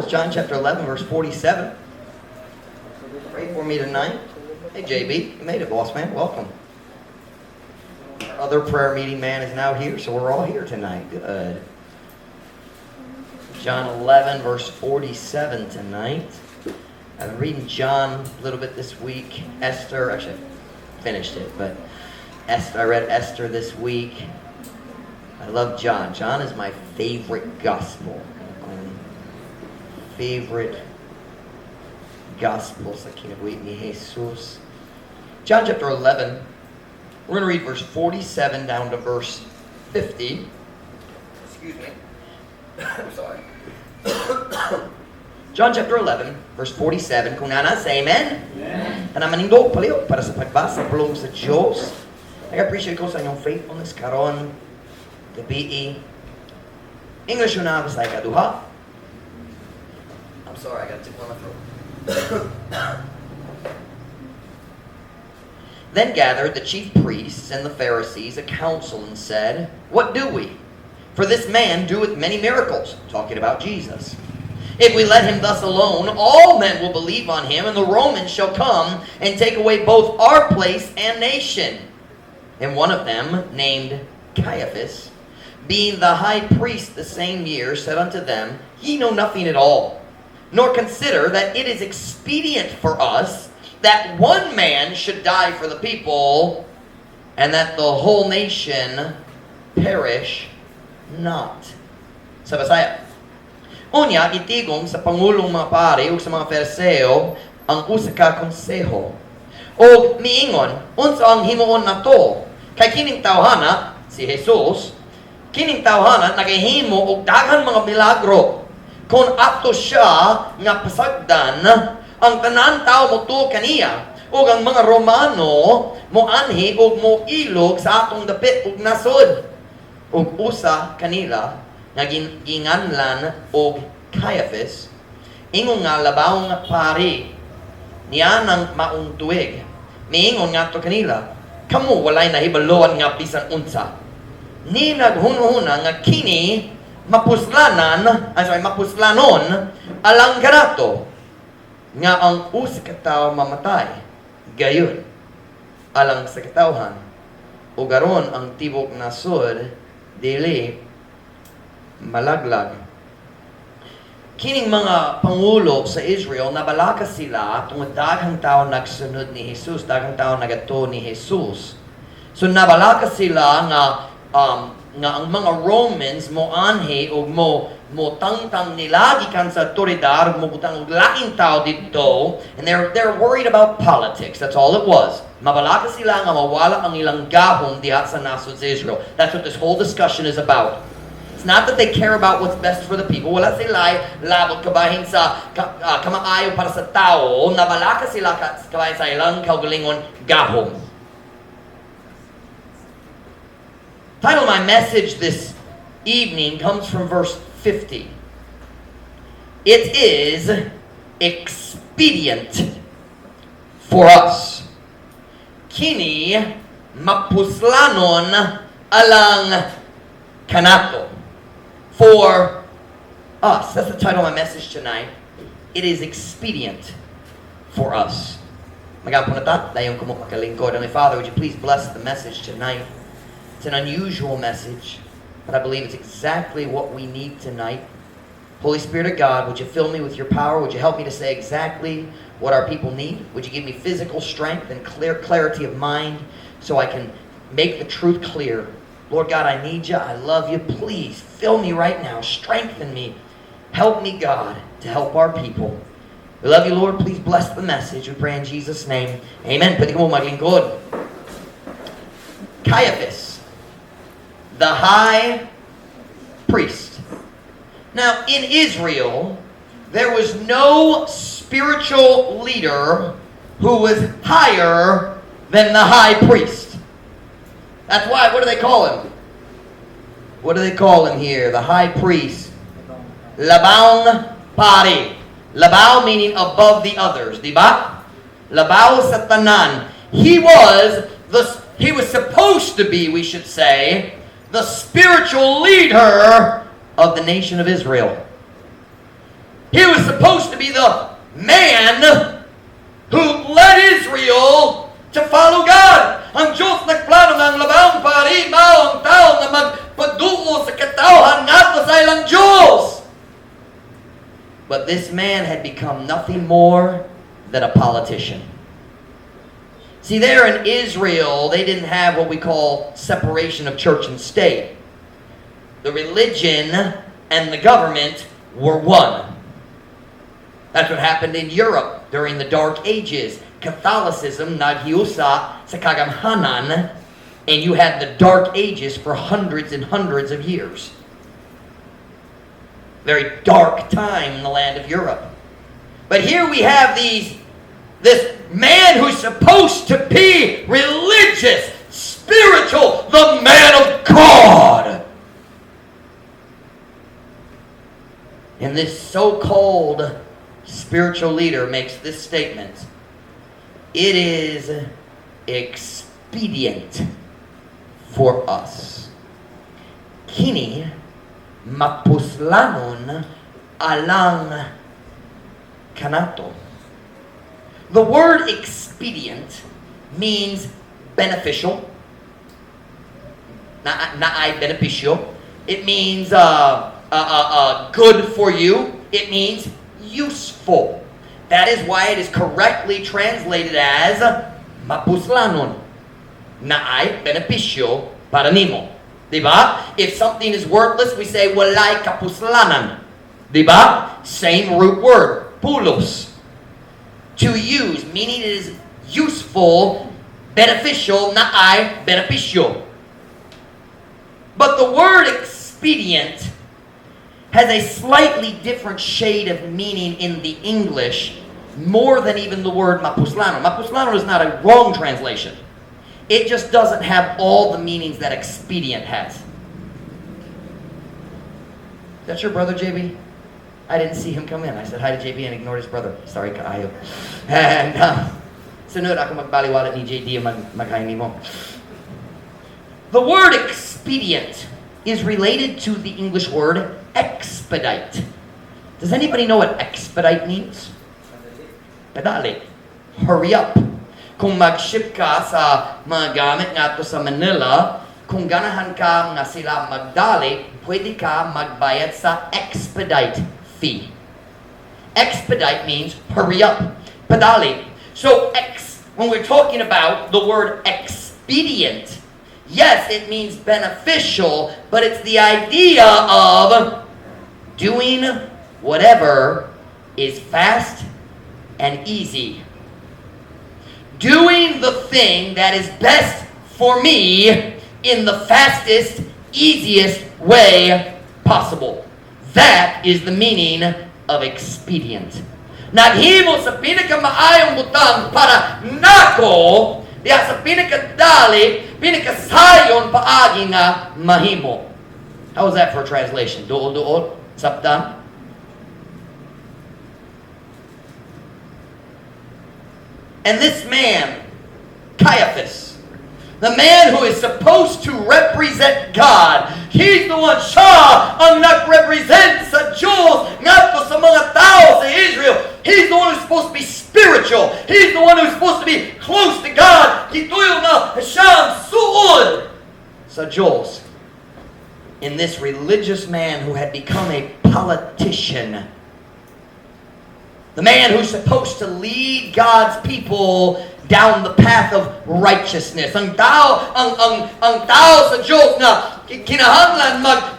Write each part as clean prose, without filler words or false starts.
John chapter 11, verse 47. Pray for me tonight. Hey, JB, you made it, boss man. Welcome. Our other prayer meeting man is now here, so we're all here tonight. Good. John 11, verse 47 tonight. I've been reading John a little bit this week. Esther, actually, I finished it, but Esther, I read Esther this week. I love John. John is my favorite gospel. Akong favorite gospel sa kinabuhi ni Jesus. John chapter 11. We're going to read verse 47 down to verse 50. Excuse me. I'm sorry. John chapter 11, verse 47. Kung naa na, say amen. Amen. Tanan manindog palihog para sa pagbasa pulong sa Diyos. Nag-appreciate ko sa inyong faithfulness karon gabii. English una, basta ikaduha. I'm sorry, I got a tickle in my throat. Then gathered the chief priests and the Pharisees a council and said, "What do we? For this man doeth many miracles," talking about Jesus. "If we let him thus alone, all men will believe on him, and the Romans shall come and take away both our place and nation." And one of them, named Caiaphas, being the high priest the same year, said unto them, "Ye know nothing at all, nor consider that it is expedient for us that one man should die for the people, and that the whole nation perish not." Sa Bisaya. Unya, gitigom sa pangulong mga pari ug sa mga Fariseo ang usa ka konseho. Og miingon, "Unsa ang himuon nato? Kay kining tawhana, si Jesus, kining tawhana nagahimo og daghan mga milagro. Kung ato siya nga pasagdan, ang tanan tao motuo kaniya, ug ang mga Romano moanhi ug moilog sa atong dapit ug nasod." Ug usa kanila nga ginganlan og Caiaphas, ingon nga labawng pari nianang maong tuig, miingon ngadto kanila, "Kamo walay nahibaluan nga bisan unsa. Ni naghunhuna nga kini mapuslanan, ay sorry, mapuslanon alang kanato nga ang usa ka tawo mamatay gayud alang sa katawhan ug aron ang tibok nasod dili malaglag." Kining mga pangulo sa Israel, nabalaka sila tungod daghang tao nagsunod ni Jesus, daghang tao nagatuo ni Jesus. So nabalaka sila nga ang mga Romans mo anhi og mo tangtang nila gikan sa otoridad, mo butang og laing tao didto, and they're worried about politics. That's all it was. Mabalaka sila nga mawala ang ilang gahom diha sa nasod sa Israel. That's what this whole discussion is about. It's not that they care about what's best for the people. Wala sila labot kabahin sa kamaayo para sa tao. Nabalaka sila kabahin sa ilang kaugalingon gahom. Title of my message this evening comes from verse 50. It is expedient for us. Kini mapuslanon alang kanato. For us. That's the title of my message tonight. It is expedient for us. Mag-ampo na ta, dayon kamo makalingkod. Heavenly Father, would you please bless the message tonight? It's an unusual message, but I believe it's exactly what we need tonight. Holy Spirit of God, would you fill me with your power? Would you help me to say exactly what our people need? Would you give me physical strength and clear clarity of mind so I can make the truth clear? Lord God, I need you. I love you. Please fill me right now. Strengthen me. Help me, God, to help our people. We love you, Lord. Please bless the message. We pray in Jesus' name. Amen. Pwede kamo maglingkod. Caiaphas, the high priest. Now, in Israel, there was no spiritual leader who was higher than the high priest. That's why, what do they call him? What do they call him here? The high priest. Labaong pari. Labaw meaning above the others, di ba? Labaw sa tanan. He was supposed to be, we should say, the spiritual leader of the nation of Israel. He was supposed to be the man who led Israel to follow God. Ang Diyos nagplano nga ang labawong pari mao ang tao nga magpaduo sa katawhan ngadto sa ilang Diyos. But this man had become nothing more than a politician. See, there in Israel, they didn't have what we call separation of church and state. The religion and the government were one. That's what happened in Europe during the Dark Ages. Catholicism naghiusa sa kagamhanan, and you had the Dark Ages for hundreds and hundreds of years. Very dark time in the land of Europe. But here we have these this man who's supposed to be religious, spiritual, the man of God. And this so-called spiritual leader makes this statement: "It is expedient for us." Kini mapuslanon alang kanato. The word "expedient" means beneficial. Naay benepisyo. It means good for you. It means useful. That is why it is correctly translated as mapuslanon. Naay benepisyo para nimo. Diba? If something is worthless, we say walay kapuslanan. Diba? Same root word, pulos. To use, meaning it is useful, beneficial, naay benepisyo. But the word "expedient" has a slightly different shade of meaning in the English, more than even the word mapuslano. Mapuslano is not a wrong translation. It just doesn't have all the meanings that expedient has. That's your brother, JB? I didn't see him come in. I said hi to JB and ignored his brother. Sorry, kaayo. And sunod ako magbaliwala ni JD mag mo. The word "expedient" is related to the English word "expedite." Does anybody know what "expedite" means? Padali. Hurry up. Kung mag-ship ka sa mga gamit ngadto sa Manila, kung ganahan ka nga sila magdali, pwede ka magbayad sa expedite fee. "Expedite" means hurry up. Padali. So when we're talking about the word "expedient," yes, it means beneficial, but it's the idea of doing whatever is fast and easy. Doing the thing that is best for me in the fastest, easiest way possible. That is the meaning of "expedient." Naghimo sa pinakamaayong butang para nako, diya sa pinakadali, pinakasayon paagi nga mahimo. How was that for a translation? Duol-duol? Sabtan? And this man, Caiaphas, the man who is supposed to represent God, he's the one, siya ang nag-represent sa Diyos ngadto sa mga tao sa Israel. He's the one who's supposed to be spiritual. He's the one who's supposed to be close to God. Gituyo nga siya ang suod sa Diyos. In this religious man who had become a politician, the man who's supposed to lead God's people down the path of righteousness. Ang tao, ang tao sa Diyos nga kinahanglan mag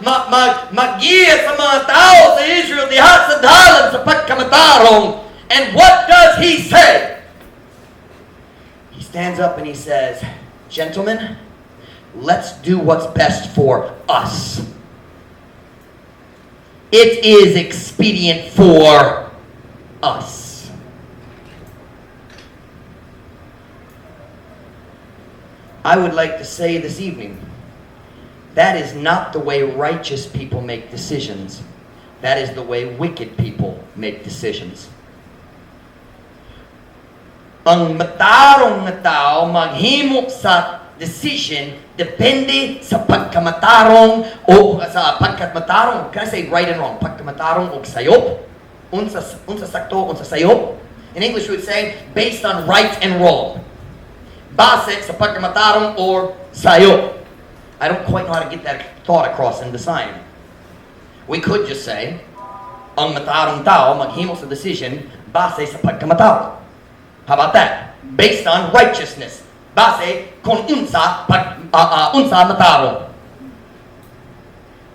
magiya sa mga tao sa Israel diha sa dalan sa pagkamatarong. And what does he say? He stands up and he says, "Gentlemen, let's do what's best for us. It is expedient for us." I would like to say this evening, that is not the way righteous people make decisions. That is the way wicked people make decisions. Ang matarong nga tao maghimo sa decision depende sa pagkamatarong o sa pagkamatarong, can I say right and wrong? Pagkamatarong og sayop. Unsa sakto, unsa sayop. In English, we would say, based on right and wrong. Base sa pagkamatarong or sayop. I don't quite know how to get that thought across in Visayan. We could just say, ang matarong tao maghimo sa decision base sa pagkamatarong. How about that? Based on righteousness. Base kung unsa pag unsa matarong.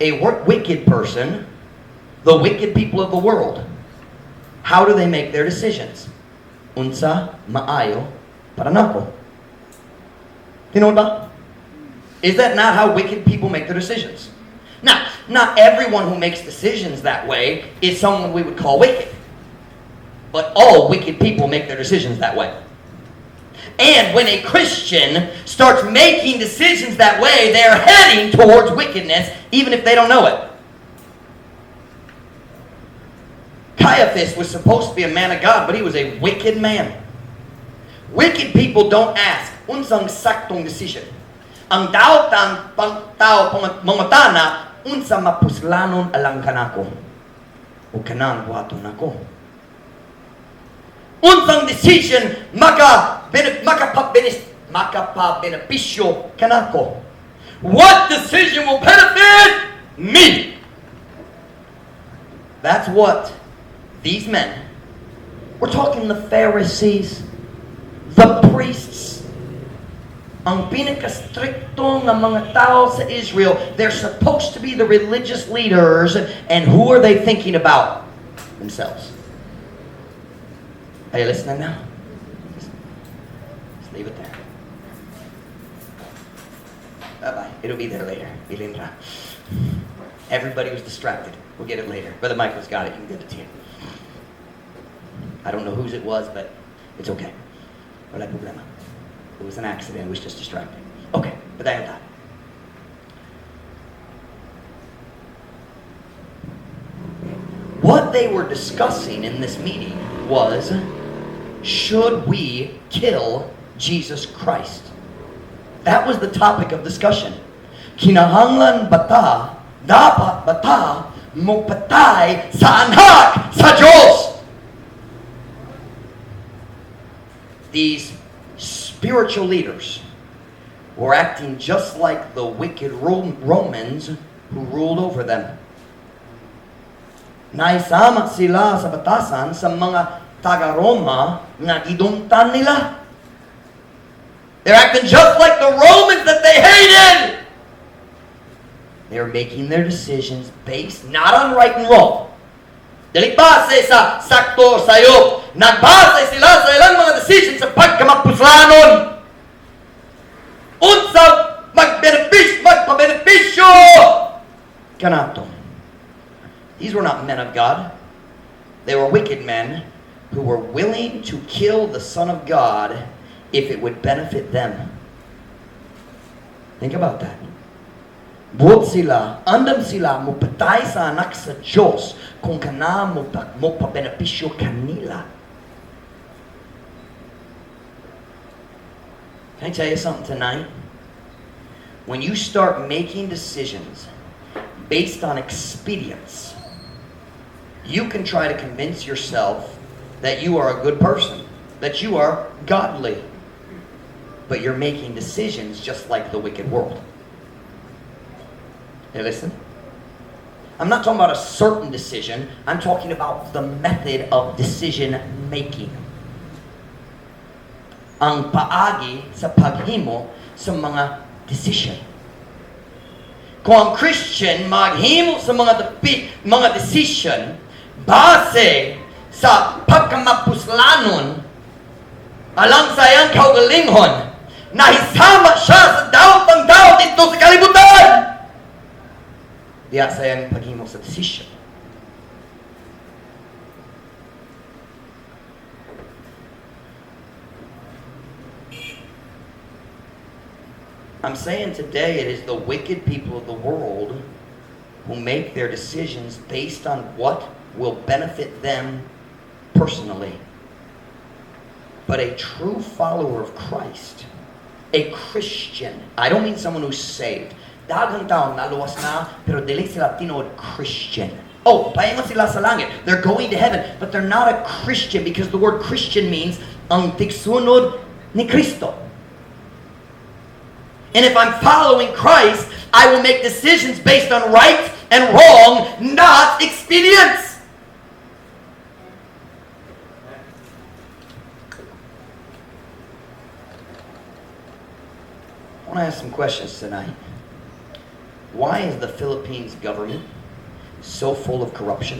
A wicked person, the wicked people of the world, how do they make their decisions? Unsa maayo para nako. Tinuod ba? Is that not how wicked people make their decisions? Now, not everyone who makes decisions that way is someone we would call wicked. But all wicked people make their decisions that way. And when a Christian starts making decisions that way, they're heading towards wickedness, even if they don't know it. Caiaphas was supposed to be a man of God, but he was a wicked man. Wicked people don't ask, unsang saktong decision. Ang daotang pang tao mangutana, unsa mapuslanon alang kanako. O kanang buhaton nako. Unsang decision makapabenepisyo kanako. What decision will benefit me? That's what these men, we're talking the Pharisees, the priests, ang pinaka-stricto nga mga tao sa Israel, they're supposed to be the religious leaders, and who are they thinking about? Themselves. Are you listening now? Just leave it there. Bye-bye. It'll be there later. Bilin ra. Everybody was distracted. We'll get it later. Brother Michael's got it. You can give it to you. I don't know whose it was, but it's okay. Wala problema. It was an accident. It was just distracting. Okay, padayon ta. What they were discussing in this meeting was, should we kill Jesus Christ? That was the topic of discussion. Kinahanglan ba ta, dapat ba ta, mopatay sa anak sa Diyos? These spiritual leaders were acting just like the wicked Romans who ruled over them. Naisama sila sa batasan sa mga taga-Roma nga gidumtan nila. They're acting just like the Romans that they hated. They're making their decisions based not on right and wrong. Dili base sa sakto sayop. Nagbase sila sa ilang mga decisions sa pagkamapuslanon. Unsa magbenepisyo, magpabenepisyo kanato. These were not men of God. They were wicked men who were willing to kill the Son of God if it would benefit them. Think about that. Buot sila, andam sila, mopatay sa anak sa Diyos kung kana mopabenepisyo kanila. Can I tell you something tonight? When you start making decisions based on expedience, you can try to convince yourself that you are a good person, that you are godly, but you're making decisions just like the wicked world. Hey, listen. I'm not talking about a certain decision. I'm talking about the method of decision making. Ang paagi sa paghimo sa mga decision. Kung ang Christian maghimo sa mga decision base sa pagkamapuslanon alang sa iyang kaugalingon, nahisama siya sa daotang tao dito sa kalibutan. Diya sa iyang paghimo sa decision. I'm saying today it is the wicked people of the world who make their decisions based on what will benefit them personally. But a true follower of Christ, a Christian, I don't mean someone who's saved. Daghang tao naluwas na, pero dili sila tinuod Christian. Oh, paingon sila sa langit. They're going to heaven, but they're not a Christian because the word Christian means ang tigsunod ni Kristo. And if I'm following Christ, I will make decisions based on right and wrong, not expedience. I want to ask some questions tonight. Why is the Philippines government so full of corruption?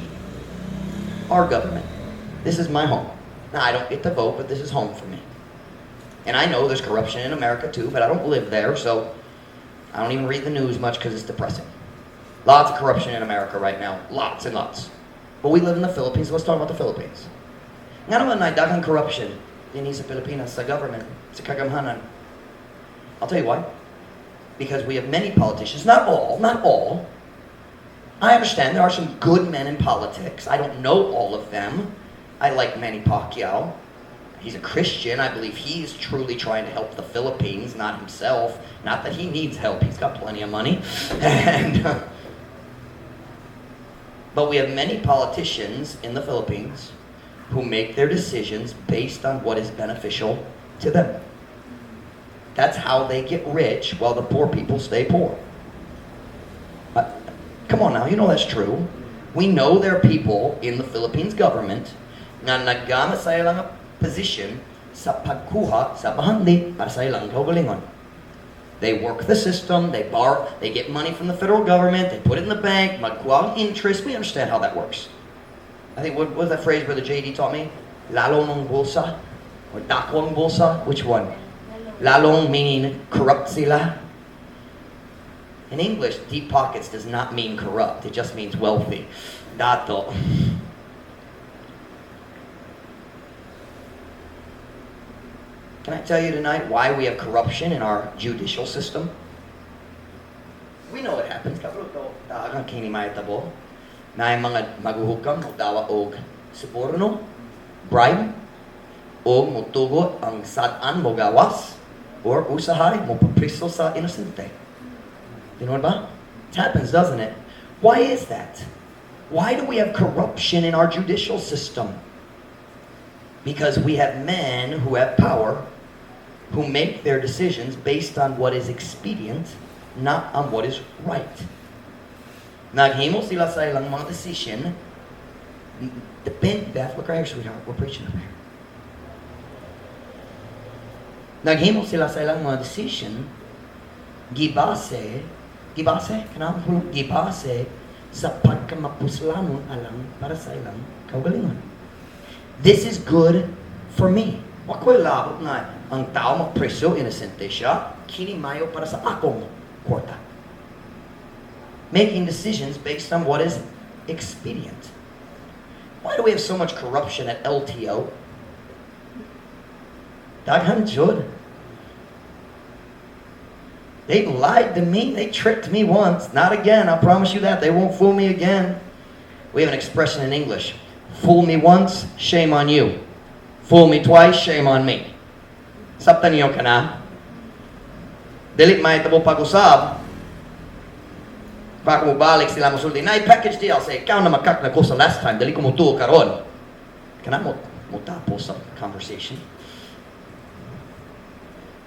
Our government. This is my home. Now, I don't get to vote, but this is home for me. And I know there's corruption in America too, but I don't live there, so I don't even read the news much because it's depressing. Lots of corruption in America right now. Lots and lots. But we live in the Philippines, so let's talk about the Philippines. Ngano man naay daghang corruption dinhi sa Pilipinas, sa government, sa kagamhanan? I'll tell you why. Because we have many politicians, not all, not all. I understand there are some good men in politics. I don't know all of them. I like Manny Pacquiao. He's a Christian. I believe he's truly trying to help the Philippines, not himself. Not that he needs help. He's got plenty of money. But we have many politicians in the Philippines who make their decisions based on what is beneficial to them. That's how they get rich while the poor people stay poor. Come on now, you know that's true. We know there are people in the Philippines government nga naggamit sa ilang position sa pagkuha sa bahandi para sa ilang kaugalingon. They work the system, they borrow, they get money from the federal government, they put it in the bank, magkuha ang interest. We understand how that works. I think, what was that phrase Brother JD taught me? Lalong ang bulsa? Or dako ang bulsa? Which one? Lalong meaning corrupt sila. In English, deep pockets does not mean corrupt. It just means wealthy. Dato. Can I tell you tonight why we have corruption in our judicial system? We know what happens. Kabalo ta kung kini mahitabo naay mga maghuhukam modawa og suborno, bribe, o motugot ang sad-an mogawas, or usahay mopapriso sa inosente. You know what ba? It happens, doesn't it? Why is that? Why do we have corruption in our judicial system? Because we have men who have power who make their decisions based on what is expedient, not on what is right. Naghimo sila sa ilang mga decision. Depend, Beth, look right here, sweetheart. We're preaching up here. Naghimo sila sa ilang mga decision, gibase, gibase, kanang hulog, gibase sa pagkamapuslanon alang para sa ilang kaugalingon. This is good for me. Wa ko'y labot nga ang tao mapriso, inosente siya, kini mayo para sa akong kwarta. Making decisions based on what is expedient. Why do we have so much corruption at LTO? Daghan jud. They lied to me. They tricked me once. Not again. I promise you that. They won't fool me again. We have an expression in English. Fool me once, shame on you. Fool me twice, shame on me. Sabtan niyo kana? Dili mahitabo pag-usab. Baka mobalik sila mosulti, "Naay package deal." Say, "Ikaw na makak na ko sa last time, dili ko motuo karon." Kana mo motapos sa conversation.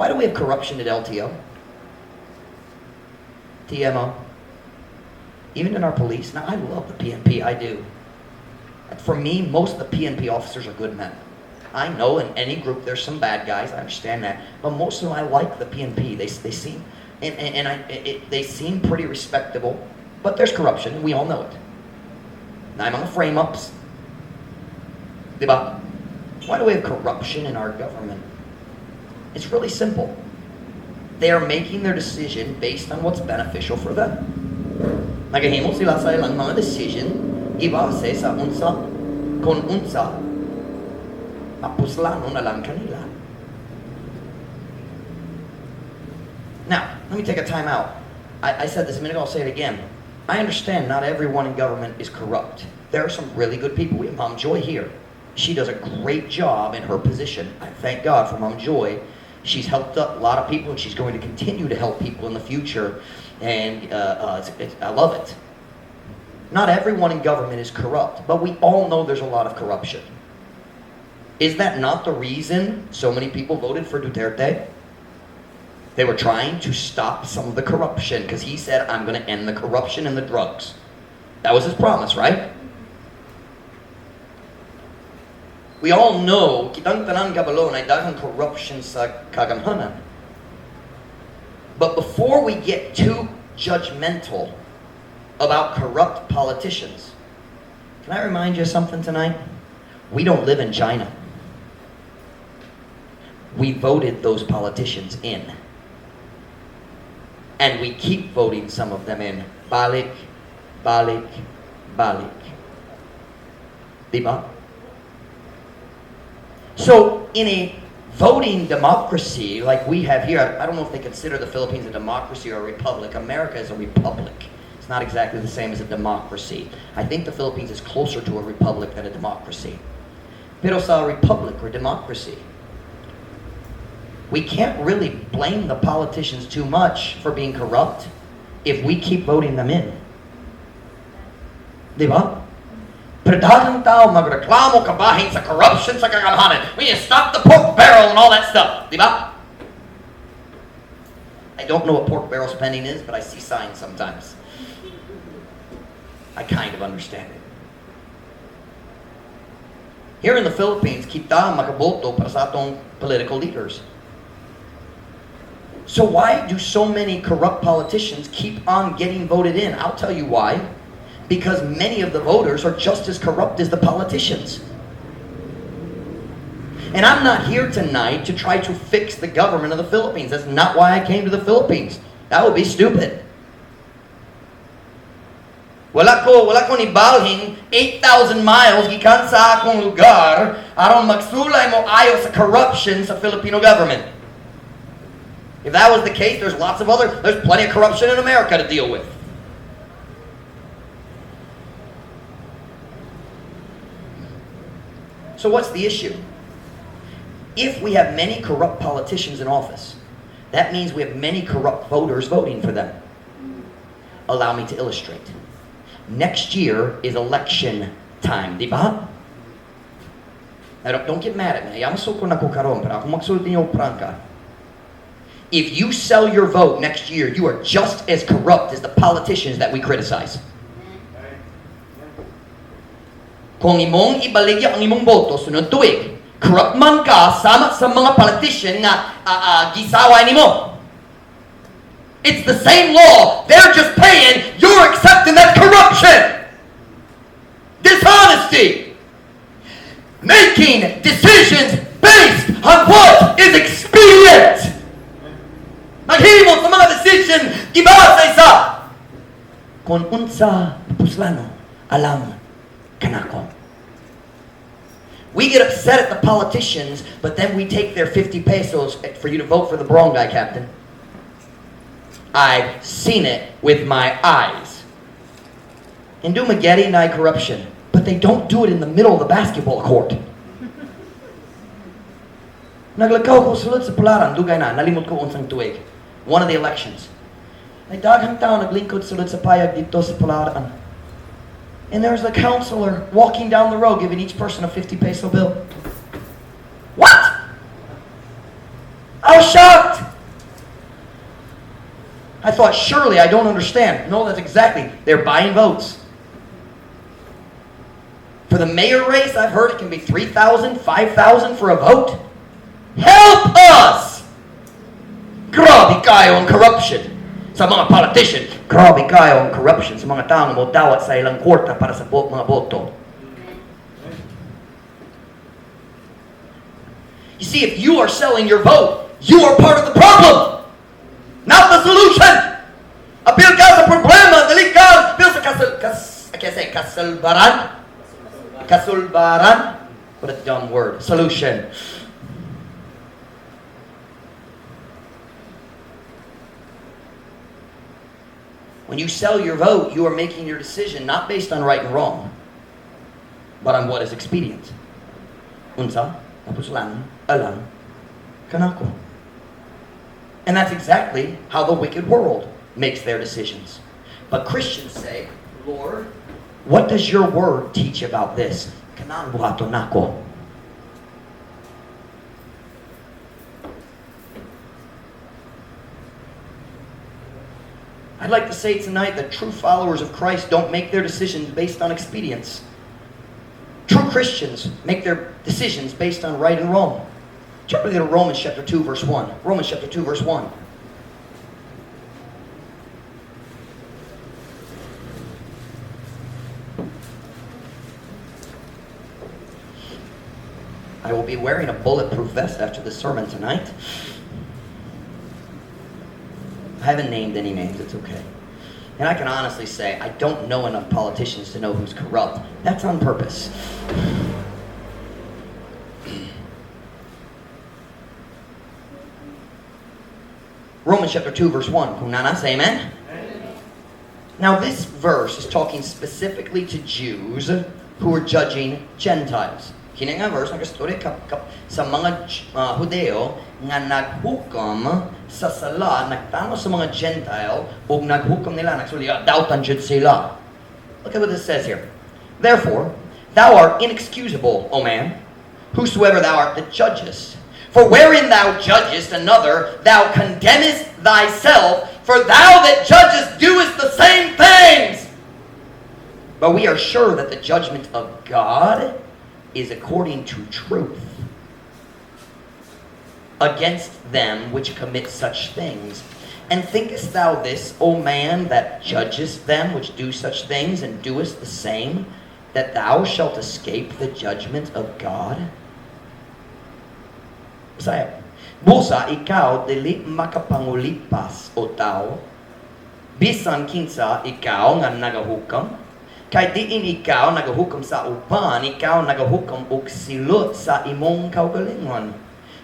Why do we have corruption at LTO? TMO? Even in our police. Now, I love the PNP, I do. For me, most of the PNP officers are good men. I know in any group there's some bad guys, I understand that. But most of them, I like the PNP. They seem, and I, it, they seem pretty respectable. But there's corruption, and we all know it. Naay mga frame-ups. Diba? Why do we have corruption in our government? It's really simple. They are making their decision based on what's beneficial for them. Nagahimo sila sa ilang mga decision, gibase sa unsa, kung unsa, mapuslano na lang kanila. Now, let me take a time out. I said this a minute ago, I'll say it again. I understand not everyone in government is corrupt. There are some really good people. We have Mom Joy here. She does a great job in her position. I thank God for Mom Joy. She's helped a lot of people, and she's going to continue to help people in the future. And I love it. Not everyone in government is corrupt, but we all know there's a lot of corruption. Is that not the reason so many people voted for Duterte? They were trying to stop some of the corruption because he said, "I'm going to end the corruption and the drugs." That was his promise, right? We all know, kitang tanan kabalo na daghang corruption sa kagamhanan. But before we get too judgmental about corrupt politicians, can I remind you of something tonight? We don't live in China. We voted those politicians in. And we keep voting some of them in. Balik, balik, balik. Diba? So, in a voting democracy like we have here, I don't know if they consider the Philippines a democracy or a republic. America is a republic. It's not exactly the same as a democracy. I think the Philippines is closer to a republic than a democracy. Pero sa republic or democracy, we can't really blame the politicians too much for being corrupt if we keep voting them in. Di ba? Pero daghang tao magreklamo kabahin sa corruption sa kagamhanan. "We need to stop the pork barrel and all that stuff." Di ba? I don't know what pork barrel spending is, but I see signs sometimes. I kind of understand it. Here in the Philippines, kita makaboto para sa atong political leaders. So why do so many corrupt politicians keep on getting voted in? I'll tell you why. Because many of the voters are just as corrupt as the politicians. And I'm not here tonight to try to fix the government of the Philippines. That's not why I came to the Philippines. That would be stupid. Wala ko nibalhin 8,000 miles gikan sa akong lugar aron magsulay mo ayo sa corruption sa Filipino government. If that was the case, there's plenty of corruption in America to deal with. So what's the issue? If we have many corrupt politicians in office, that means we have many corrupt voters voting for them. Allow me to illustrate. Next year is election time, di ba? Now, don't get mad at me. I'm so na ko karon, pero ako magsulti niyo prangka. If you sell your vote next year, you are just as corrupt as the politicians that we criticize. Kung imong ibaligya ang imong boto sunod tuig, corrupt man ka sama sa mga politician nga gisaway nimo. It's the same law. They're just paying. You're accepting that corruption. Dishonesty. Making decisions based on what is expedient. Maghimo sa mga decision iba sa isa. Kung unsa puslano, alang kanako. We get upset at the politicians, but then we take their 50 pesos for you to vote for the wrong guy, Captain. I've seen it with my eyes. In Dumaguete, naay corruption, but they don't do it in the middle of the basketball court. Naglakaw ko sulod sa Pularan, dugay na, nalimot ko unsang tuig. One of the elections. May daghang tao naglingkod sulod sa payag didto sa Pularan. And there's a councilor walking down the road giving each person a 50 peso bill. What? I was shocked. I thought, "Surely I don't understand." No, that's exactly. They're buying votes. For the mayor race, I've heard it can be 3,000, 5,000 for a vote. Help us! Grabe kayo ang corruption sa mga politician. Grabe kayo ang corruption sa mga taong mo dawat sa ilang kwarta para sa mga boto. You see, if you are selling your vote, you are part of the problem, not the solution. Apil ka sa problema, dali ka, apil sa kasal, kas, I can't say kasulbaran. Kasulbaran. What a dumb word. Solution. When you sell your vote, you are making your decision not based on right and wrong, but on what is expedient. Unsa, mapuslan, alang, kanako. And that's exactly how the wicked world makes their decisions. But Christians say, "Lord, What does your word teach about this? Kanang buhaton nako. I'd like to say tonight that true followers of Christ don't make their decisions based on expedience. True Christians make their decisions based on right and wrong. Turn with me to Romans chapter 2, verse 1. Romans chapter 2, verse 1. I will be wearing a bulletproof vest after the sermon tonight. I haven't named any names, it's okay. And I can honestly say, I don't know enough politicians to know who's corrupt. That's on purpose. Romans chapter 2, verse 1. Kung naa na, say amen. Amen. Now this verse is talking specifically to Jews who are judging Gentiles. Kini nga verse nagastorya kap, kap, sa mga Hudeo nga naghukom sa sala, nagtano sa mga Gentile ug naghukom nila, nagsulti, dautan jud sila. Look at what this says here. "Therefore, thou art inexcusable, O man, whosoever thou art that judgest. For wherein thou judgest another, thou condemnest thyself, for thou that judgest doest the same things. But we are sure that the judgment of God is according to truth against them which commit such things. And thinkest thou this, O man, that judgest them which do such things, and doest the same, that thou shalt escape the judgment of God?" Bisaya. "Busa ikaw dili makapangulipas, o tao, bisan kinsa ikaw nga nagahukam. Kay diin ikaw nagahukom sa uban, ikaw nagahukom og silot sa imong kaugalingon.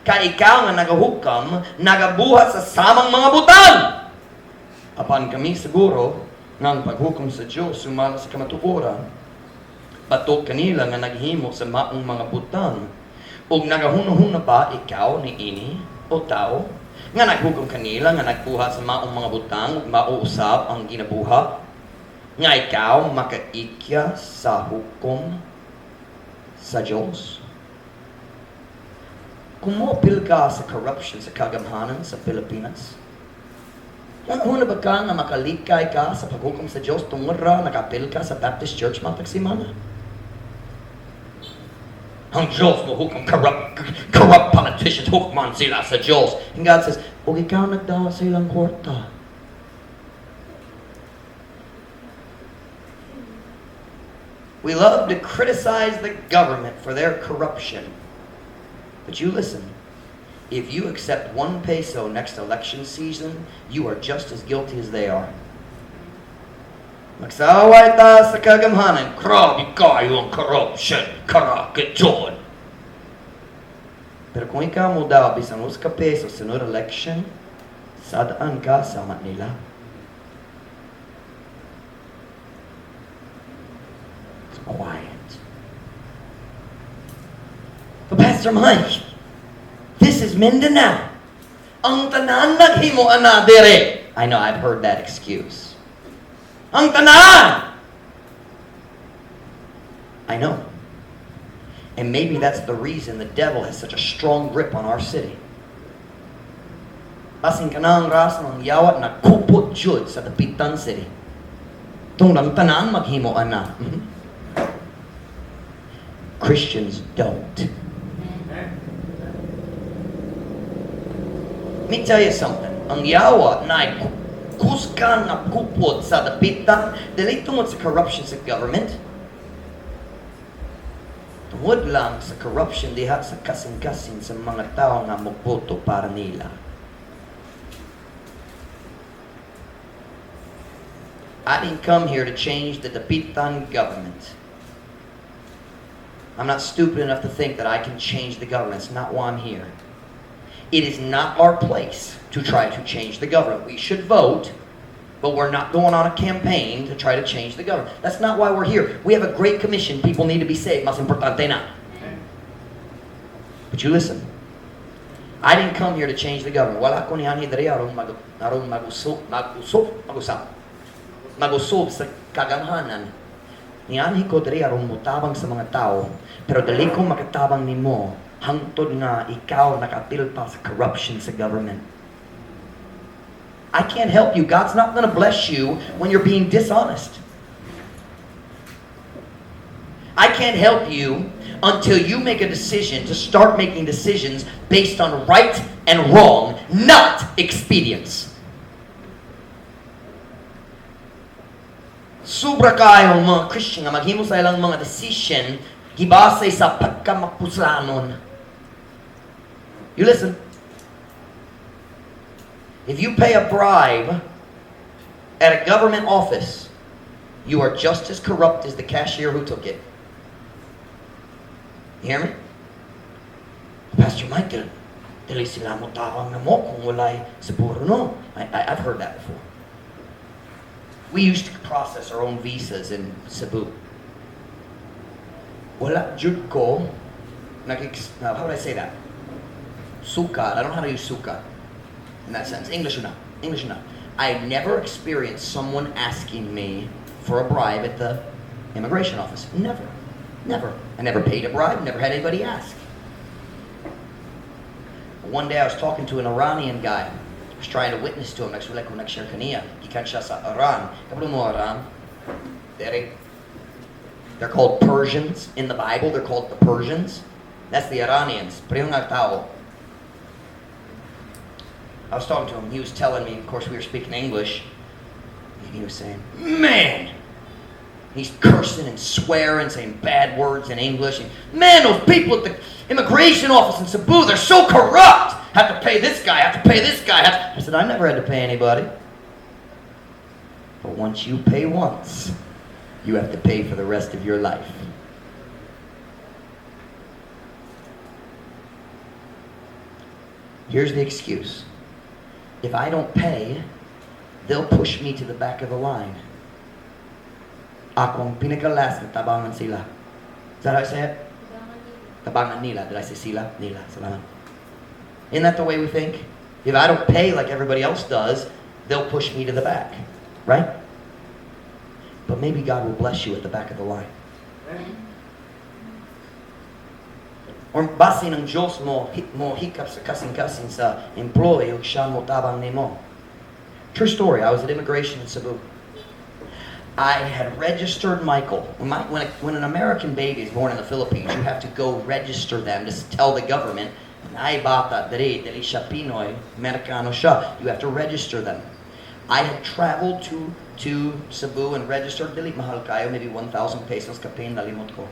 Kay ikaw nga nagahukom, nagabuhat sa samang mga butang. Apan kami siguro nga ang paghukom sa Dios sumala sa kamatuoran batok kanila nga naghimo sa maong mga butang. Ug nagahuna-huna ba ikaw niini, o tao, nga naghukom kanila nga nagbuhat sa maong mga butang ug mao usab ang ginabuhat, nga ikaw makaikya sa hukom sa Diyos?" Kung moapil ka sa corruption sa kagamhanan sa Pilipinas, huna ba ka nga makalikay ka sa paghukom sa Diyos tungod ra nakapil ka sa Baptist Church matag simana? Ang Diyos mo hukom corrupt politicians, hukman sila sa Diyos. And God says, "Ug ikaw nagdawat sa ilang kwarta." We love to criticize the government for their corruption. But you listen. If you accept 1 peso next election season, you are just as guilty as they are. Magsaway ta sa kagamhanan. Grabe kayo ang corruption. Karakit jud. Pero kung ikaw mo daw bisan usa ka peso sa sunod election, sad-an ka sama nila. It's quiet. But Pastor Mike, this is Mindanao. Ang tanan naghimo ana diri. I know, I've heard that excuse. Ang tanan! I know. And maybe that's the reason the devil has such a strong grip on our city. Basin kanang rason ang yawa nagkupot jud sa Dapitan City. Tungod ang tanan maghimo ana. Christians don't. Let me tell you something. Ang yawa na kusgan nga kupot sa Dapitan, dili tungod sa corruption sa government. Tungod lang sa corruption diha sa kasing-kasing sa mga tao nga moboto para nila. I didn't come here to change the Dapitan government. I'm not stupid enough to think that I can change the government. It's not why I'm here. It is not our place to try to change the government. We should vote, but we're not going on a campaign to try to change the government. That's not why we're here. We have a great commission. People need to be saved. Mas importante na. But you listen. I didn't come here to change the government. Wala ko nianhi diri aron mag-usop, mag-usop, mag-usap. Mag-usop sa kagamhanan. Nianhi ko diri aron motabang sa mga tao, pero dili ko makatabang nimo hangtod nga ikaw nakaapil pa sa corruption sa government. I can't help you. God's not going to bless you when you're being dishonest. I can't help you until you make a decision to start making decisions based on right and wrong, not expedience. Sobra kayo mga Christian nga maghimo sa ilang mga decision gibase sa pagkamapuslanon. You listen. If you pay a bribe at a government office, you are just as corrupt as the cashier who took it. You hear me? "Pastor Michael, dili sila mo tabang namo kung walay suborno." I've heard that before. We used to process our own visas in Cebu. Wala jud ko how would I say that? Sukat. I don't know how to use sukat in that sense. English or not? English or not? I never experienced someone asking me for a bribe at the immigration office. Never. Never. I never paid a bribe, never had anybody ask. One day I was talking to an Iranian guy. I was trying to witness to him. Nagsulay ko, nag-share kaniya. Gikan siya sa Iran. Kabalo mo Iran? Dere. They're called Persians. In the Bible, they're called the Persians. That's the Iranians. Pareho nga tao. I was talking to him. He was telling me, of course, we were speaking English. And he was saying, "Man," he's cursing and swearing, saying bad words in English. And, "Man, those people at the immigration office in Cebu, they're so corrupt. Have to pay this guy, have to pay this guy." I said, "I never had to pay anybody." But once you pay once, you have to pay for the rest of your life. Here's the excuse. "If I don't pay, they'll push me to the back of the line. Ako ang pinaka-last na tabangan sila." Is that how I say it? Tabangan nila. Did I say sila? Nila. Salamat. Isn't that the way we think? If I don't pay like everybody else does, they'll push me to the back. Right? But maybe God will bless you at the back of the line. Or basin ang Diyos mo hikap sa kasing-kasing sa employee ug siya mo tabang nimo. True story. I was at immigration in Cebu. I had registered Michael. When an American baby is born in the Philippines, you have to go register them to tell the government, "Naay bata, diri, dili siya Pinoy, Amerikano siya." You have to register them. I had traveled to Cebu and registered, dili mahal kayo, maybe 1,000 pesos kapin, nalimot ko.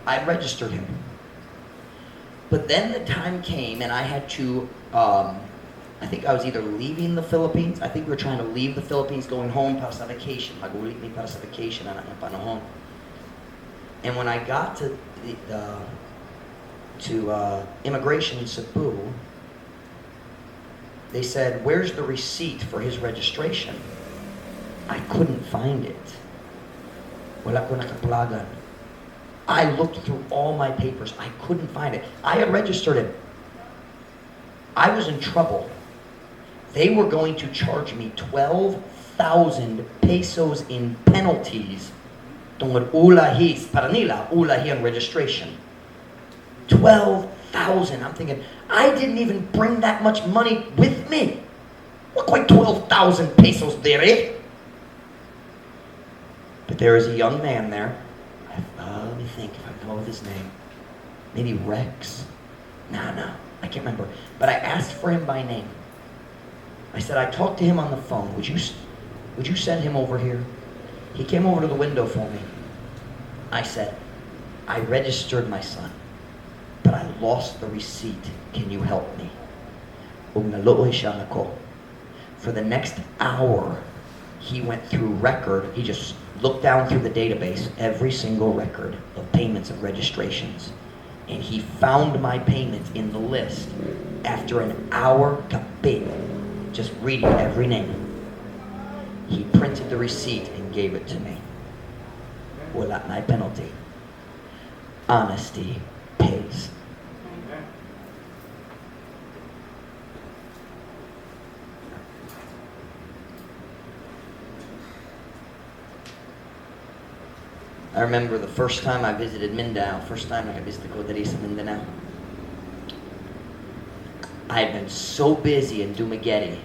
I registered him. But then the time came and I had to, I think I was either leaving the Philippines, I think we were trying to leave the Philippines, going home para sa vacation. Mag-uli mi para sa vacation, ana nga panahon. And when I got to immigration in Cebu, they said, "Where's the receipt for his registration?" I couldn't find it. Wala ko nakaplagan. I looked through all my papers. I couldn't find it. I had registered him. I was in trouble. They were going to charge me 12,000 pesos in penalties tungod ulahi, para nila, ulahi ang registration. 12,000. I'm thinking, I didn't even bring that much money with me. What, quite 12,000 pesos there, eh? But there is a young man there. Let me think if I can come up with his name. Maybe Rex. No, I can't remember. But I asked for him by name. I said, "I talked to him on the phone. Would you send him over here?" He came over to the window for me. I said, "I registered my son, but I lost the receipt. Can you help me?" Ug naluoy siya nako. For the next hour, he went through record. He just looked down through the database, every single record of payments of registrations. And he found my payment in the list after an hour kapit, just reading every name. He printed the receipt and gave it to me. Wala na penalty. Honesty pays. Amen. I remember the first time I visited Mindanao, first time nakabisita ko diri sa Mindanao. I had been so busy in Dumaguete,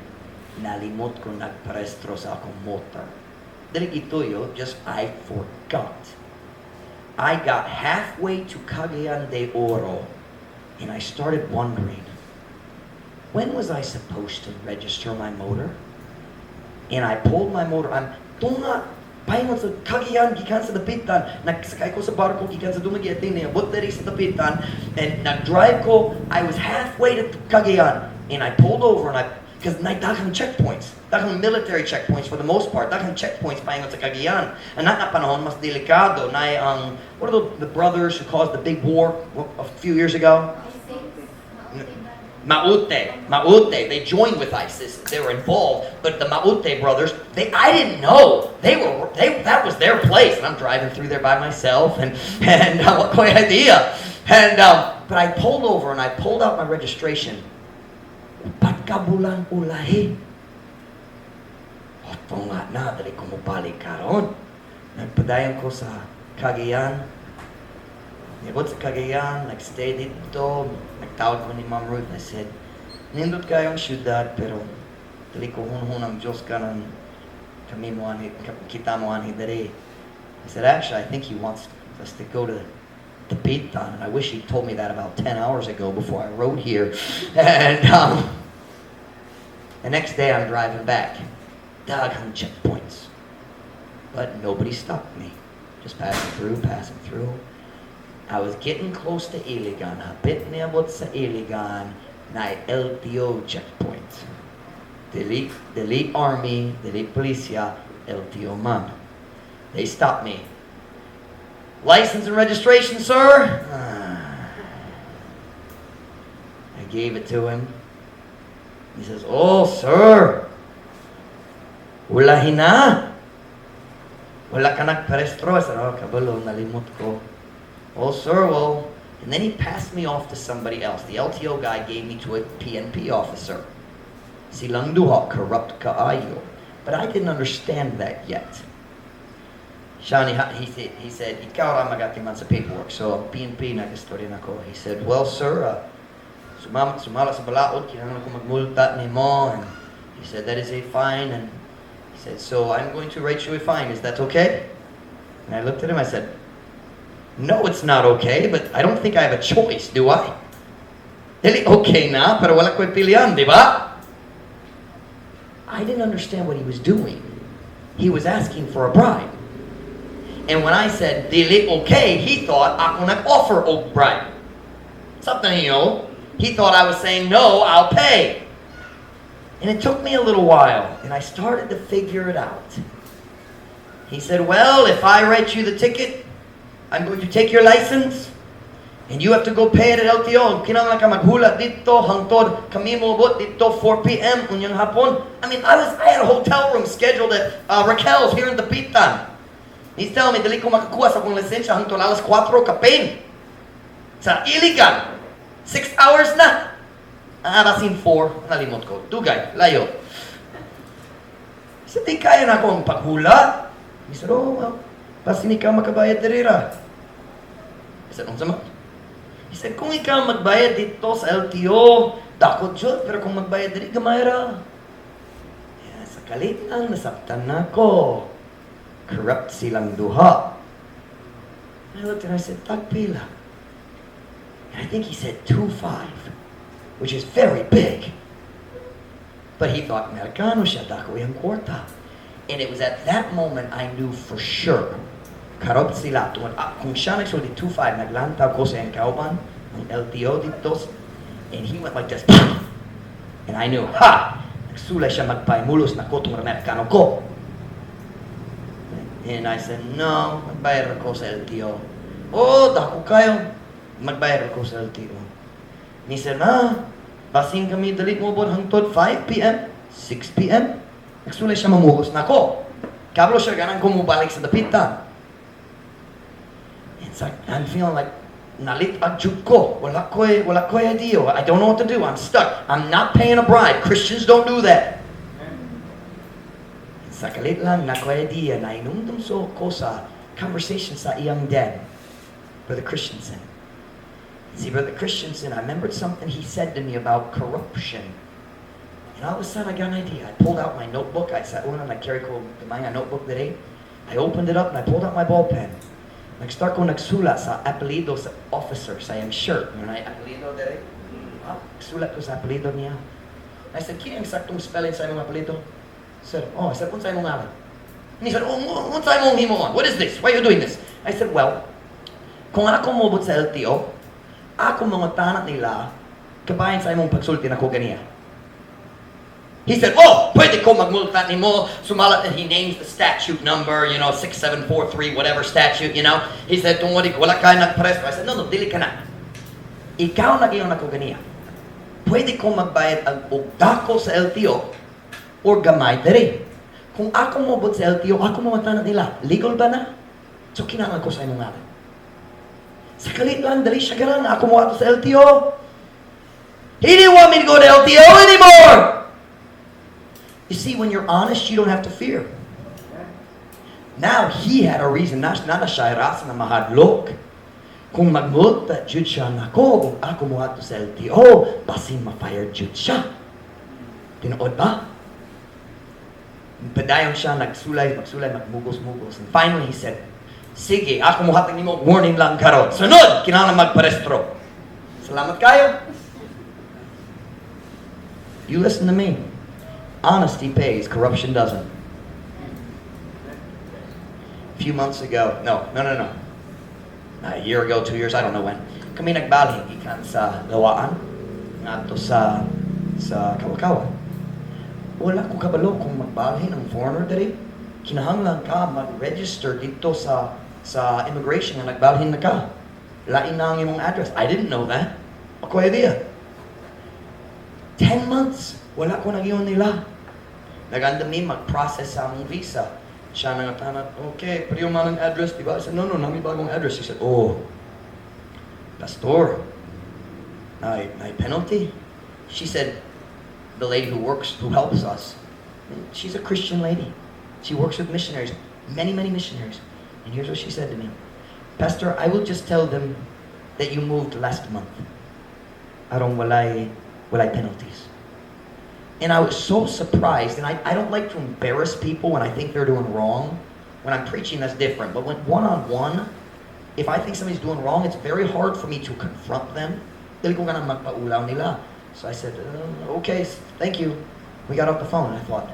nalimot ko nagparehistro sa akong motor. Dili gituyo, just I forgot. I got halfway to Cagayan de Oro and I started wondering, when was I supposed to register my motor? And I pulled my motor. I'm tunga paingon sa Cagayan gikan sa Dapitan. Nagsakay ko sa barko gikan sa Dumaguete, niabot diri sa Dapitan, and nag-drive ko. I was halfway to Cagayan and I pulled over and I because naay daghang checkpoints, daghang military checkpoints for the most part, daghang checkpoints paingon sa Cagayan. And na panahon mas delikado na ang, what are the brothers who caused the big war a few years ago? Maute, Maute, they joined with ISIS. They were involved, but the Maute brothers, they I didn't know. They were they that was their place. And I'm driving through there by myself and what no idea. And but I pulled over and I pulled out my registration. Upat ka bulan ulahi. Oto nga na, dili ko mobalik karon. Nagpadayon ko sa Cagayan. Niabot sa Cagayan, nagstay didto, nagtawag ko ni Ma'am Ruth. I said, "Nindot kaayong syudad, pero dili ko hunhun ang Diyos karon kami mo anhi, kita mo anhi diri." I said, "Actually, I think He wants us to go to Dapitan, and I wish He told me that about 10 hours ago before I rode here." And the next day I'm driving back. Daghang checkpoints. But nobody stopped me. Just passing through, passing through. I was getting close to Iligan. Hapit niabot sa Iligan na LTO checkpoint. Dili, dili army, dili polisya, LTO man. They stopped me. "License and registration, sir?" Ah. I gave it to him. He says, "Oh, sir. Ulahi na. Wala ka nagparehistro." I said, "Oh, kabalo, nalimot ko." "Oh, sir, well," and then he passed me off to somebody else. The LTO guy gave me to a PNP officer. Silang duha, corrupt kaayo. But I didn't understand that yet. Shani, he said, "Ikaw ra magatiman sa paperwork." So, PNP, nag-istorya nako. He said, "Well, sir, sumala sa balaod, kinahanglan ko magmulta nimo." And he said, "That is a fine." And he said, "So I'm going to write you a fine. Is that okay?" And I looked at him, I said, "No, it's not okay, but I don't think I have a choice, do I?" Dili okay na, pero wala ko'y pilian, di ba? I didn't understand what he was doing. He was asking for a bribe. And when I said, "Dili okay," he thought ako nag-offer og bribe. Something. He thought I was saying, "No, I'll pay." And it took me a little while, and I started to figure it out. He said, "Well, if I write you the ticket, I'm going to take your license, and you have to go pay it at LTO. Kinahanglan ka maghulat didto, hangtod kami moabot didto 4 p.m. unyang hapon." I mean, I had a hotel room scheduled at Raquel's here in Dapitan. He's telling me, dili ko makakuha sa akong lisensya hangtod alas 4 kapin. Sa Iligan. 6 hours na. Ah, basin 4. Nalimot ko. Dugay, layo. He said, "Di kaya nako ang paghulat." He said, "Oh, well, basin ikaw makabayad diri ra." I said, "Unsa man?" He said, "Kung ikaw magbayad didto sa LTO, dako jud, pero kung magbayad diri, gamay ra." Yeah, sa kalit lang, nasabtan nako. Corrupt silang duha. I looked and I said, "Tagpila?" And I think he said 2.5, which is very big. But he thought, Americano siya, dako iyang kwarta. And it was at that moment I knew for sure, corrupt sila. Tungod, ah, kung siya nagsulti 2.5, naglantaw ko sa iyang kauban, ang LTO didto, and he went like this. And I knew, ha! Nagsulay siya magpahimulos nako tungod Amerikano ko. And I said, "No, magbayad ko sa LTO." "Oh, dako kaayo." "Magbayad ko sa LTO." And he said, "Ah, basin kami dili moabot hangtod 5 p.m., 6 p.m." Nagsulay siya mamulos nako. Kabalo siya ganahan ko mobalik sa Dapitan. It's like, I'm feeling like, nalit-ag jud ko. Wala ko idea. I don't know what to do. I'm stuck. I'm not paying a bribe. Christians don't do that. Sa kalit lang, naa koy idea, nahinumdom so ko sa Conversation sa iyang dad, Brother Christensen. See, Brother Christensen, I remembered something he said to me about corruption. And all of a sudden, I got an idea. I pulled out my notebook. I sa una, nag-carry ko gamay nga notebook today. I opened it up and I pulled out my ball pen. Nag-start ko nagsulat sa apelyido sa officer sa iyang shirt. Yung na apelyido dere. Ah, sulat ko sa apelyido niya. I said, "Kini ang saktong spelling sa imong apelyido?" Said, "Oh," I said, "Unsa imong ngalan?" And he said, "Oh, unsa imong himuon? What is this? Why are you doing this?" I said, "Well, kung ako moabot sa LTO, ako mangutana nila, kabahin sa imong pagsulti nako ganiya." He said, "Oh, pwede ko magmulta nimo." Sumala, and he names the statute number, 6743, whatever statute. He said, "Tungod wala ka nagpresto." I said, No, dili ka na. Ikaw nag-ingon ako ganiya. Pwede ko magbayad ang og dako sa LTO or gamay diri. Kung ako moabot sa LTO, ako mangutana nila, legal ba na? So kinahanglan ko sa imong ngalan." Sa kalit lang, dali siya garan, ako mo sa LTO. He didn't want me to go to LTO anymore. You see, when you're honest, you don't have to fear. Now he had a reason, na siya rason na mahadlok. Kung magmulta jud siya nako, kung ako mo ato sa LTO, basin ma-fire jud siya. Tinuod ba? Padayon siya, nagsulay, magsulay, magmugos-mugos. And finally he said, "Sige, ako mohatag nimo warning lang karon. Sunod, kinahanglan magparehistro." Salamat kayo. You listen to me. Honesty pays, corruption doesn't. A few months ago, no. A year ago, 2 years, I don't know when. Kami nagbalhin gikan sa Lawaan ngadto sa Kawakawa. Wala ko kabalo kung magbalhin ang foreigner diri. Kinahanglan ka mag-register dito sa immigration nga nagbalhin na ka. Lain na ang imong address. I didn't know that. Ako idea. 10 months, wala ko nag nila. Nag-andam mi mag-process sa among visa. Siya nangutana, "Okay, pareho man ang address, di ba?" I said, No, naa mi bagong address." He said, "Oh, Pastor, naay penalty." She said, the lady who works, who helps us, she's a Christian lady. She works with missionaries, many, many missionaries. And here's what she said to me: "Pastor, I will just tell them that you moved last month. Aron walay penalties." And I was so surprised, and I don't like to embarrass people when I think they're doing wrong. When I'm preaching, that's different. But when one-on-one, if I think somebody's doing wrong, it's very hard for me to confront them. Dili ko ganang magpaulaw nila. So I said, "Okay, thank you." We got off the phone, and I thought,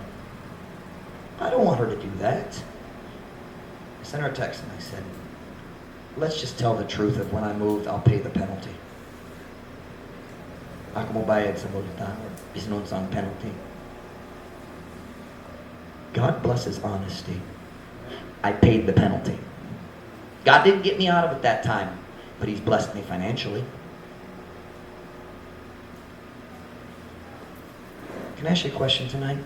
"I don't want her to do that." I sent her a text, and I said, "Let's just tell the truth of when I moved, I'll pay the penalty. Ako mo bayad sa multa or bisan unsang penalty." God blesses honesty. I paid the penalty. God didn't get me out of it that time, but He's blessed me financially. Can I ask you a question tonight?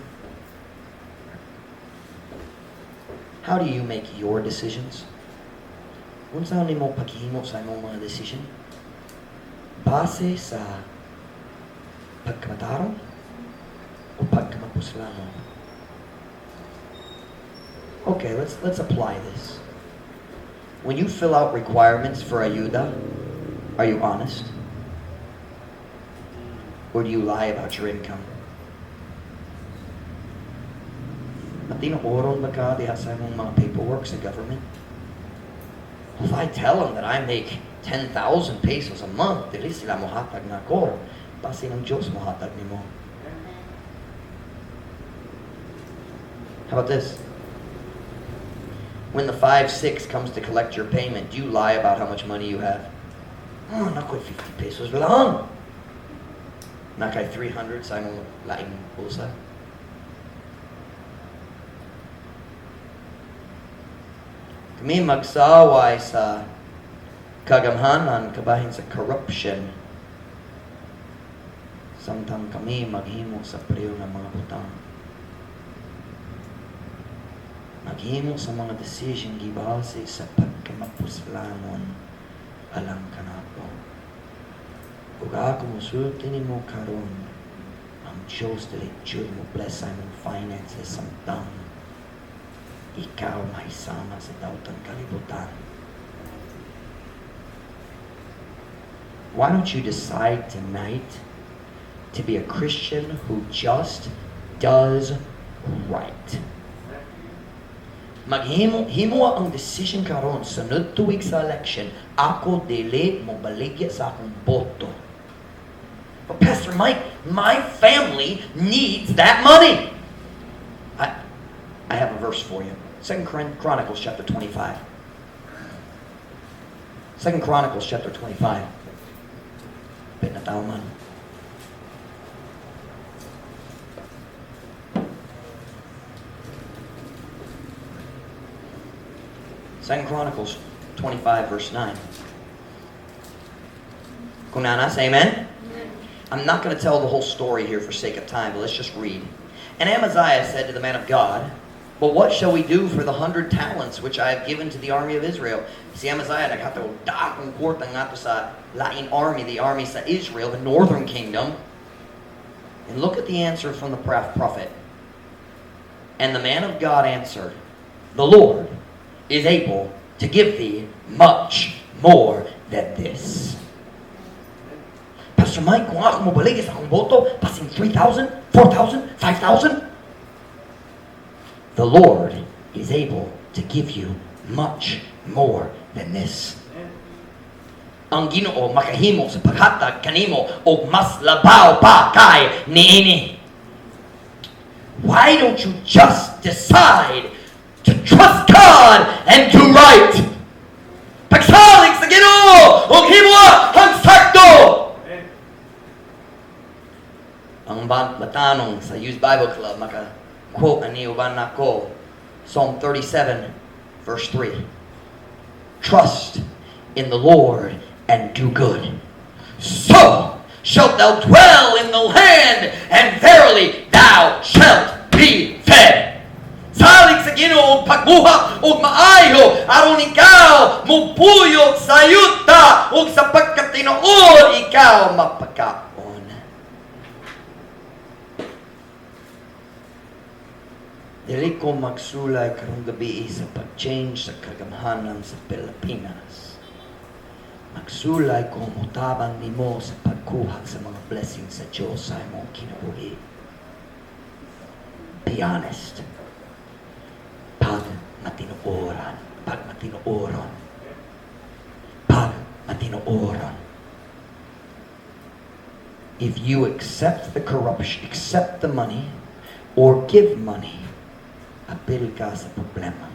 How do you make your decisions? Unsa nimo paghimo sa imong mga decision? Base sa pagkamatarong o pagkamapuslanon? Okay, let's apply this. When you fill out requirements for ayuda, are you honest? Or do you lie about your income? Matinuoron ba ka diha sa imong mga paperwork sa government? If I tell them that I make 10,000 pesos a month, dili sila mohatag nako. Basin ang Diyos mohatag nimo. How about this? When the 5-6 comes to collect your payment, do you lie about how much money you have? "Oh, naa ko'y 50 pesos lang." Naa kay 300 sa imong laing bulsa. Kami magsaway sa kagamhanan kabahin sa corruption. Samtang kami maghimo sa pareho ng mga butang. Maghimo sa mga decision gibase sa pagkamapuslanon alang kanato. Ug ako mosulti nimo karon, ang Diyos dili jud mo bless sa imong finances samtang Ikaw mahisama sa daotang kalibutan. Why don't you decide tonight to be a Christian who just does right? Maghimo himo ang decision karon sunod tuig sa election, ako dili mo baligya sa akong boto. But Pastor Mike, my family needs that money. I have a verse for you. Second Chronicles chapter 25. Second Chronicles chapter 25. Pit na tao man. Second Chronicles 25 verse 9. Kung naa na, say amen. Amen. I'm not going to tell the whole story here for sake of time, but let's just read. And Amaziah said to the man of God, "But what shall we do for the 100 talents which I have given to the army of Israel?" Si Amaziah naghatag og dakong kwarta ngadto sa lain army, the army sa Israel, the northern kingdom. And look at the answer from the prophet. And the man of God answered, "The Lord is able to give thee much more than this." Pastor Mike, kung ako mobaligya sa akong boto, basin 3,000, 4,000, 5,000. The Lord is able to give you much more than this. Ang Ginoo makahimo sa paghatag kanimo og mas labaw pa kay niini. Why don't you just decide to trust God and do right? Pagsalig sa Ginoo ug himoa ang sakto. Ang batanong sa Youth Bible Club maka quote ani uban nako, Psalm 37 verse 3. "Trust in the Lord and do good. So shalt thou dwell in the land, and verily thou shalt be fed." Salig sa Ginoo og pagbuhat og maayo aron ikaw mupuyo sa yuta ug sa pagkatinuod ikaw mapakaon. Dili ko magsulay karong gabi sa pag-change sa kagamhanan sa Pilipinas. Magsulay ko motabang nimo sa pagkuha sa mga blessings sa Diyos sa imong kinabuhi. Be honest. Pag matinuoran, pag matinuoron, pag matinuoron. If you accept the corruption, accept the money, or give money, apil ka sa problema.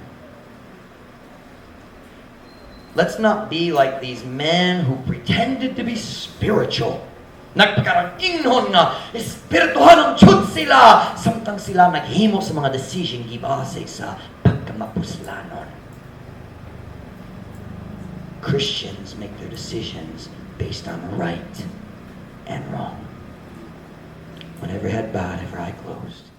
Let's not be like these men who pretended to be spiritual. Nagpakaranginhon nga, espirituhanon jud sila, samtang sila naghimo sa mga decision gibase sa pagkamapuslanon. Christians make their decisions based on right and wrong. When every head bowed, every eye closed.